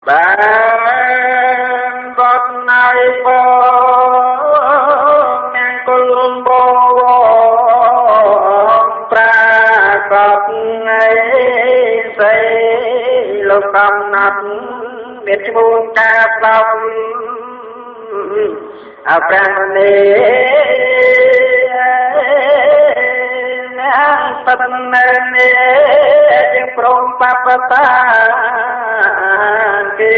បានវត្តណៃបងនាងគុលបងប្រាកដឯសីលោកកំណត់មានឈ្មោះការស្ដាប់អព្រះមុនីណាបតននេជាព្រមបបតាគេ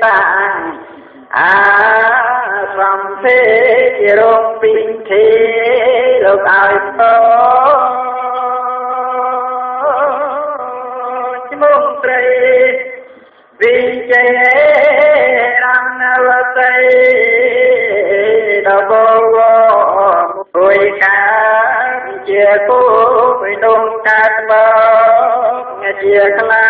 តាំងអាសំទេជារោងពិធីលោកឲ្យពោឈ្មោះត្រីវិជ័យរណវតីដល់បវមួយកាជាគូបិដងកាត់មកជាខ្លា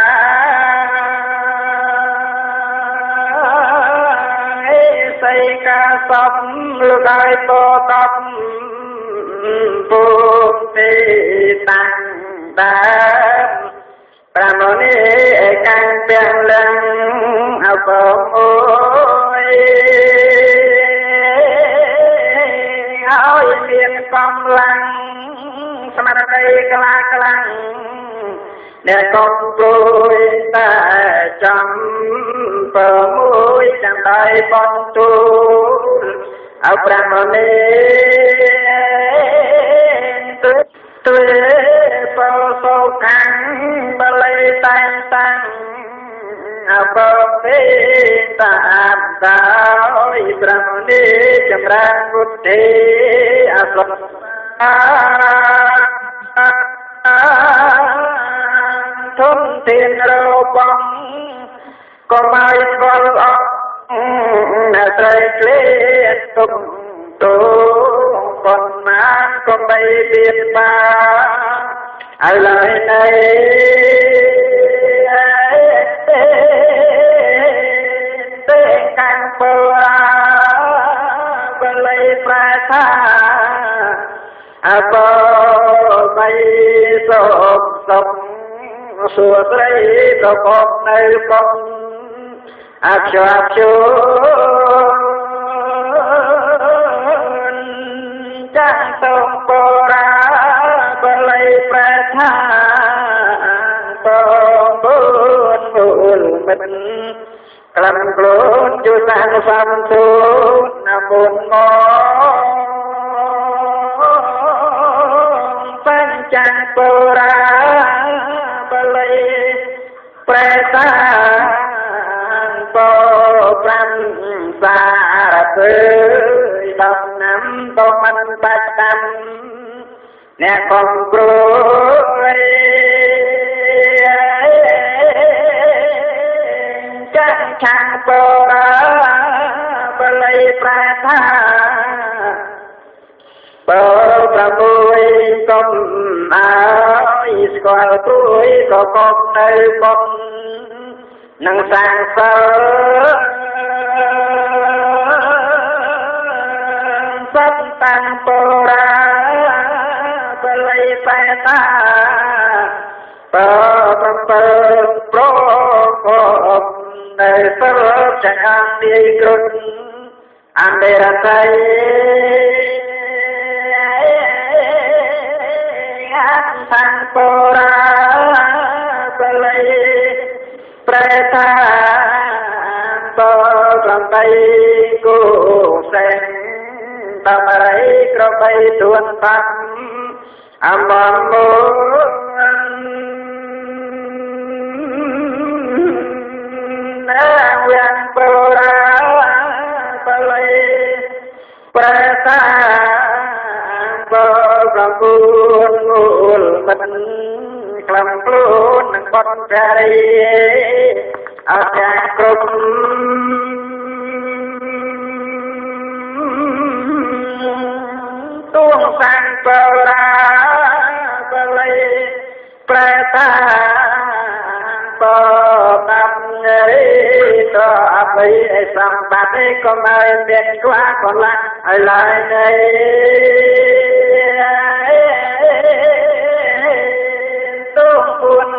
អេសីកាសពលោកឲ្យតតពុទេតាំងដើមប្រាំនេះកាំងទាំងលឹងអបអូយឲ្យមានកម្លាំងស្មារតីក្លាខ្លាំងអ្នកកុំព្រួយតែចាំពើមួយចាំដៃបងទូលឲ្យប្រាំនេះទទ្វេបោសោខាងបល័យតែងតាំងអបពេតាមដោយព្រះមុនីចម្រើនពុទ្ធិអសធំធានរបងក៏មកស្គាល់អស់អ្នកស្រីក្លៀតទុំតូប៉ុន្មានក៏បីបៀតបាឲ្យឡើយនៃទេកាំងបរាបល័យប្រថាអបបីសុខសុខសួស្រីប្រកបនៅប៉ុងអព្យាព្យចាស់សូមបរាបល័យប្រថាតបូនមូលមិនក្លំខ្លួនជួយសាងសំទូនមុនមកបញ្ចាំងបរាបល័យប្រតាបប្រាំសារពើ10ឆ្នាំក៏មិនបាច់ដាំអ្នកកុំព្រួយចាក់ឆាងបរាបល័យប្រថាបើប្រមួយកុំអើយស្គាល់ព្រួយក៏កុំនៅបុកនឹងសាងសិលសត្វតាំងបរាបល័យបេតាបើប្រពើប្រកបនៅសិលចាងនាយគ្រុនអន្តរតៃតាំងបរាបល័យប្រតាប8គូសែងតំរៃក្របីទួនតាំអមមណាវាងបរាបល័យប្រតាប9មូលមិនក្លំខ្លួននឹងបត់ចារីអត់ចាគ្រប់ទួងសាងបរាបល័យប្រតាបតាមរីតអបិសម្បត្តិកុំឲ្យមានខ្វះកន្លះឲ្យឡើយនៃទួងពួន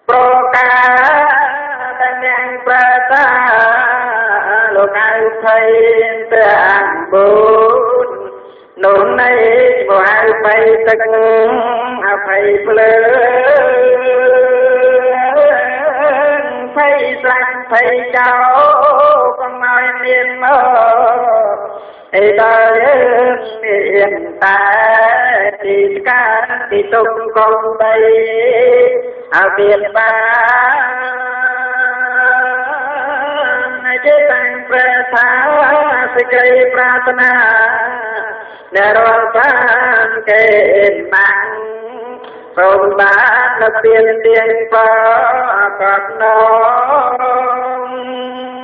ប្រការ ទាំងបួននោះនៃឈ្មោះហៅភ័យទឹក អភ័យភ្លើង ភ័យស្លាច់ ភ័យចោល កុំឲ្យមានមកអីដល់យើង មានតែទីស្កាទីទុំកុំបីឲ្យមានបាន ជាតាំងព្រះថាសេចក្តីប្រាថ្នា អ្នករាល់បានគេបាំង សូមបាននៅទៀនទៀងប្រកបនង។